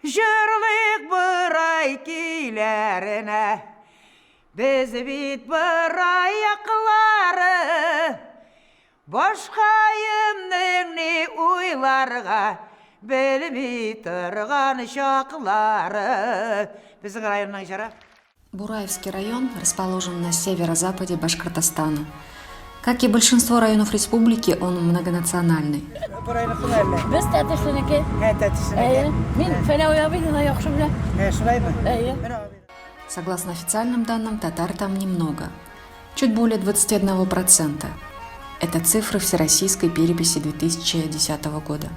Җырлыйк Борай көйләренә. Без бит Борай яклары. Башкаемның ни уйларга белми торган чаклары. Безнең районның җыры. Бураевский район расположен на северо-западе Башкортостана. Как и большинство районов республики, он многонациональный. Без Тәтешленеке. Әйе. Мин Фәнәви абыйны да яхшы беләм. Шулаймы? Әйе. Согласно официальным данным, татар там немного. Чуть более 21%. Это цифры Всероссийской переписи 2010 года.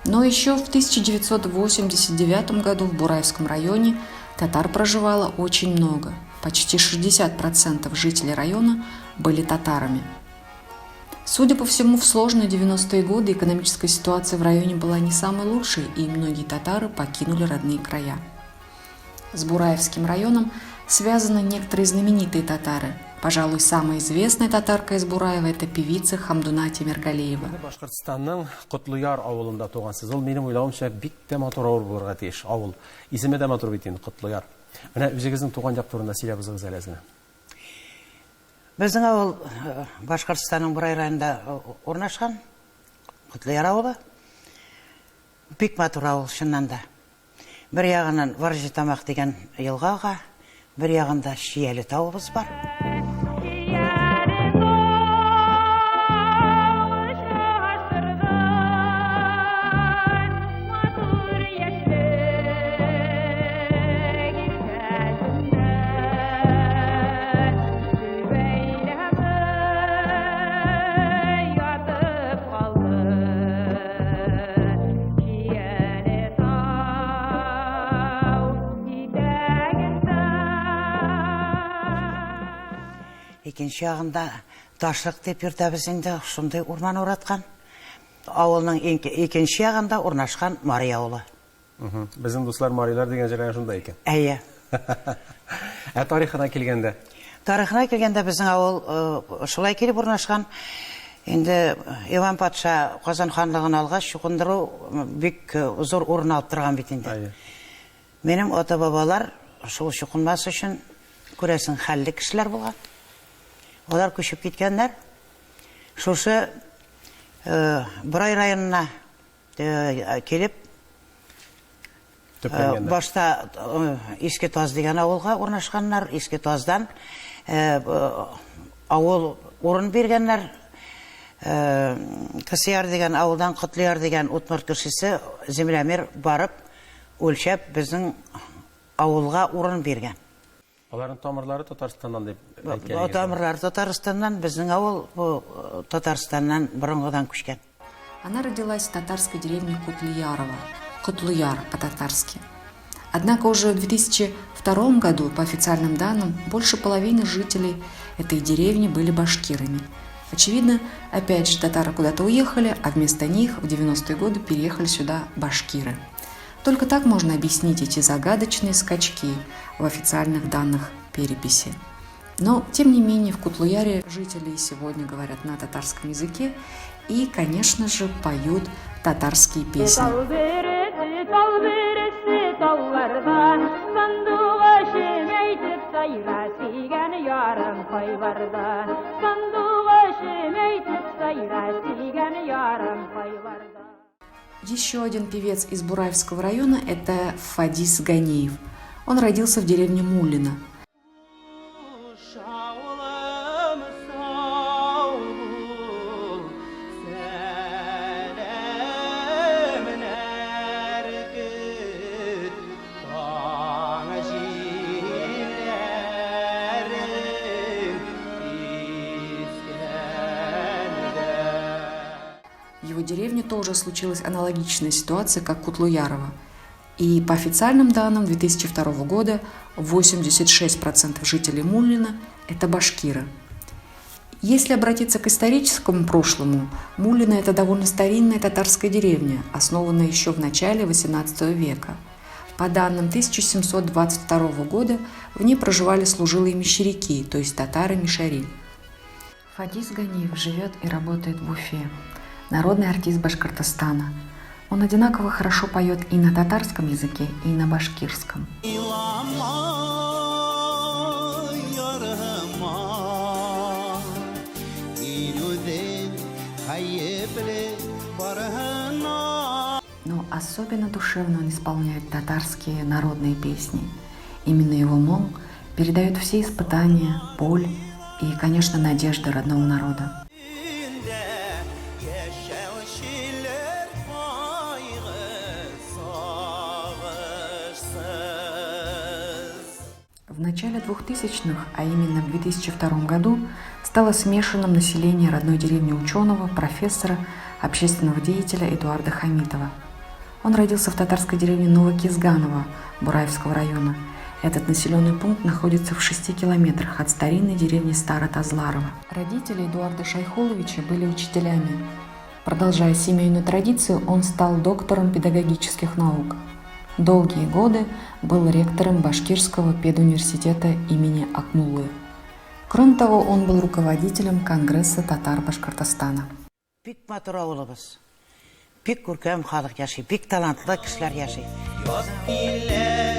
Но еще в 1989 году в Бураевском районе татар проживало очень много. Почти 60% жителей района были татарами. Судя по всему, в сложные 90-е годы экономическая ситуация в районе была не самой лучшей, и многие татары покинули родные края. С Бураевским районом связаны некоторые знаменитые татары. Пожалуй, самая известная татарка из Бураева – это певица Хамдуна Тимергалиева. Башкортстанның Котлыяр авылында тугансыз. Ул минем уйлавымча бик тә матур авыл булырга тиеш. Авыл. Исеме дә матур бит инде Котлыяр. Менә үзегезнең туган як турында сөйләп узыгыз әле әз генә. Безнең авыл Башкортстанның Бурай районында урнашкан. Котлыяр авылы. Бик матур авыл чыннан да. Бер ягыннан Варҗытамак дигән елга ага, бер ягында Чияле тавыбыз бар. Икенче ягында Ташлык дип йөртәбез инде, шундый урман ураткан. Авылның икенче ягында урнашкан Мари авылы. Безнең дуслар марилар дигән җыр әнә шунда икән. Әйе. Ә тарихына килгәндә? Тарихына килгәндә безнең авыл э, шулай килеп урнашкан. Инде Иван патша Казан ханлыгын алгач, чукындыру бик э, зур урын алып торган бит инде. Әйе. Минем ата-бабалар шул чукынмас өчен, күрәсең, хәлле кешеләр булган. Алар күчеп киткәннәр. Шушы э, Борай районына Килеп, башта Иске Таз дигән авылга урнашканнар. Иске Таздан авыл урын биргәннәр. Кысыяр дигән авылдан Котлыяр дигән удмурт кешесе землемер барып, үлчәп, безнең авылга урын биргән. Аларның тамырлары Татарстаннан дип әйткән идегез. Тамырлары Татарстаннан, безнең авыл бу Татарстаннан борынгыдан күчкән. Она родилась в татарской деревне Кутлиярова, Котлыяр по-татарски. Однако уже в 2002 году, по официальным данным, больше половины жителей этой деревни были башкирами. Очевидно, опять же, татары куда-то уехали, а вместо них в 90-е годы переехали сюда башкиры. Только так можно объяснить эти загадочные скачки в официальных данных переписи. Но, тем не менее, в Кутлуяре жители сегодня говорят на татарском языке и, конечно же, поют татарские песни. Еще один певец из Бураевского района – это Фадис Ганиев. Он родился в деревне Мулино. В его деревне тоже случилась аналогичная ситуация, как Кутлуярова. И по официальным данным 2002 года 86% жителей Муллина – это башкиры. Если обратиться к историческому прошлому, Муллино – это довольно старинная татарская деревня, основанная еще в начале XVIII века. По данным 1722 года в ней проживали служилые мещеряки, то есть татары-мишари. Фадис Ганиев живет и работает в Уфе. Народный артист Башкортостана. Он одинаково хорошо поет и на татарском языке, и на башкирском. Но особенно душевно он исполняет татарские народные песни. Именно его мол передает все испытания, боль и, конечно, надежды родного народа. В начале 2000-х, а именно в 2002 году, стало смешанным население родной деревни ученого, профессора, общественного деятеля Эдуарда Хамитова. Он родился в татарской деревне Новокизганово Бураевского района. Этот населенный пункт находится в 6 километрах от старинной деревни Старотазларова. Родители Эдуарда Шайхуловича были учителями. Продолжая семейную традицию, он стал доктором педагогических наук. Долгие годы был ректором Башкирского педуниверситета имени Акмуллы. Кроме того, он был руководителем Конгресса татар Башкортостана. Бик матур авылыбыз. Бик күркәм халык яши, бик талантлы кешеләр яши. Яз килә.